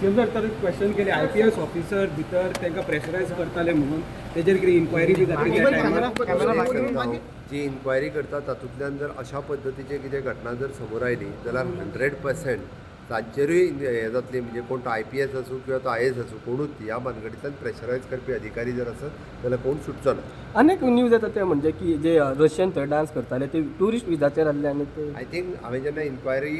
CM sir, तर question केले, IPS officer भितर तांकां प्रेशरायज करताले म्हणून तेजेर कितें इन्क्वायरी बी जातली त्या टायमार? एक सांगता हांव, जी इन्क्वायरी करता तातूंतल्यान जर अशा पद्दतीचे कितें घटना जर समोर आयली जाल्यार 100% तांचेरूय हें जातली. म्हणजे कोण तो आयपीएस आसूं किंवा तो आयएस आसूं, कोणूच ह्या भानगडींतल्यान प्रेशरायज करपी अधिकारी जर आसत जाल्यार कोण सुटचो ना. अनेक न्यूज येता ते म्हणजे की जे रशियन थंय डान्स करताले ते टुरिस्ट विजाचेर आसले आनी ते I think हांवें जेन्ना इन्क्वायरी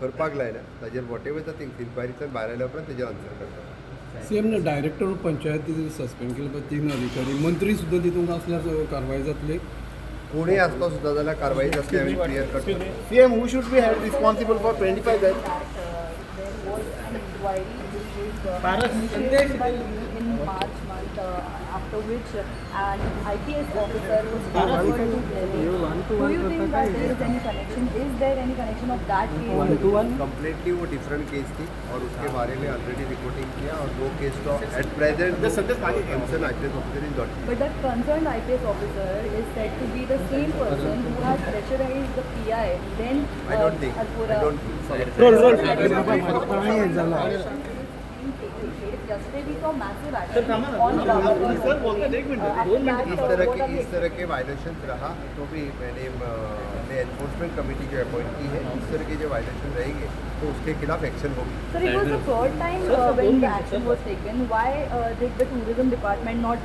करपाक लायल्या ताजेर what ever the things इन्क्वायरींतल्यान भायर आयल्या उपरांत तेजेर आन्सर करता. सीएम ने डायरेक्टर पंचायती सस्पेंड केले पळय तीन अधिकारी, मंत्री सुद्दां तितूंत आसल्यार कारवाय जातली? कोणूय आसलो सुद्दां जाल्यार कारवाई जातली, हांवें क्लियर करता. CM, who should be held responsible for 25 deaths? There was an inquiry which was initiated by you in March month, after which an IPS officer was transferred to Delhi. Do you think that there is any connection? Is there any connection of that case? One to one. Completely वो different केस थी और उसके बारे में already reporting किया और वो केस तो at present concern IPS officer is not. But that concerned IPS officer is said to be the same person who has pressurized the PI. Then I don't think I Alpura. Don't think. Yesterday we saw massive action on After is that, तरह what K are the इस तरह K violation रहा तो भी मैंने हमने enforcement committee जो appoint की है, इस तरह के जो वायलेशन रहेंगे तो उसके खिलाफ एक्शन होगी. Sir, it was the third time when the action was taken. Why did the tourism department not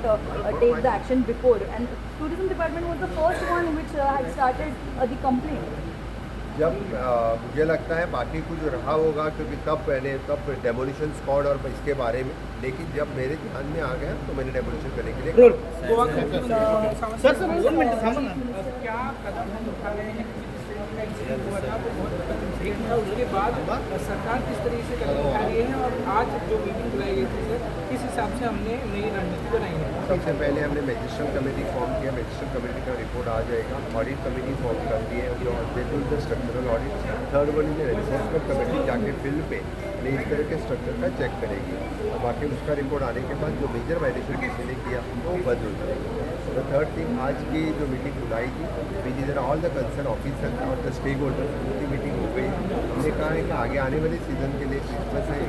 take the action before? And tourism department was the first one which had started the complaint. जब मुझे लगता है बाकी कुछ रहा होगा क्योंकि तब मैंने तब डेमोलिशन स्क्वाड और इसके बारे में, लेकिन जब मेरे ध्यान में आ गया तो मैंने डेमोलिशन करने के लिए गोवा के मुख्यमंत्री सर, सर, 2 मिनट थांबा ना. क्या कदम हम उठा रहे हैं, क्योंकि जिस तरीके का इंसिडेंट हुआ था वो बहुत गलत इंसिडेंट था. उसके बाद सरकार किस तरीके से कदम उठा रही है और आज जो मीटिंग बुलाई गई थी सर, किस हिसाब से हमने नई रणनीति बनाई है? सबसे पहले हमने मैजिस्ट्रेट कमेटी फॉर्म किया, मैजिस्ट्रेट कमेटी का रिपोर्ट आ जाएगा. ऑडिट कमेटी फॉर्म कर दी है जो the structural audit. Third one is enforcement committee, जाके फील्ड पे यानी इस तरह के स्ट्रक्चर का चेक करेगी और बाकी उसका रिपोर्ट आने के बाद जो मेजर वायलेशन किसी ने किया तो वो बंद हो जाएगा. The third thing, आज की जो मीटिंग बुलाई थी which is all the concern officer Aur the stake holder, उनकी मीटिंग हो गई. हमने कहा है कि आगे आने वाले सीजन के लिए क्रिसमस है.